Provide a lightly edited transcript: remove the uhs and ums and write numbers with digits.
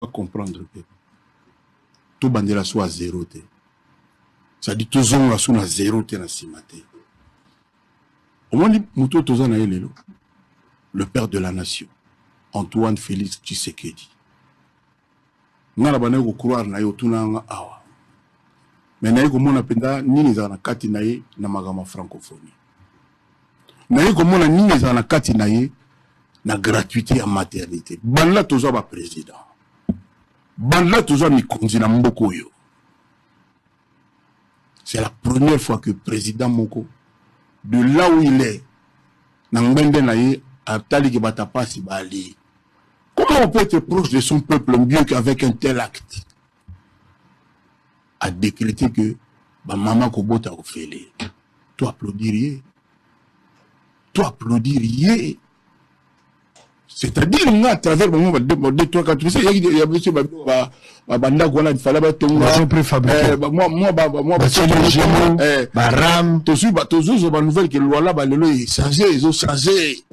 Comprendre que tobandela so a zéro te, c'est-à-dire tozonga so na zéro te, na nsima te. Omoni moto oyo toza na ye lelo, le père de la nation Antoine Félix Tshisekedi, nga na bandaki kocroire na ye, otuna nga awa, mais naye komona mpenza nini ezala na kati na ye na makambo ya francophonie, naye komona nini ezala na kati na ye na gratuité ya maternité. Banda tozwa baprésident, banda tozwa mikonzi na mboka oyo, c'est la première fois que président moko, de là où il est, na ngbende na ye, ataliki bato apasi bali. Comment on peut être proche de son peuple mieux qu'avec un tel acte, a décrété que bamama kobota ofele? To applaudir ye, to applaudir ye. C'est-à-dire nga, à travers bango deux, trois, quatre, ya biso bandako wana fala batonga baram. Tozozwa banouvelle ke lwala balelo echange, ezochange.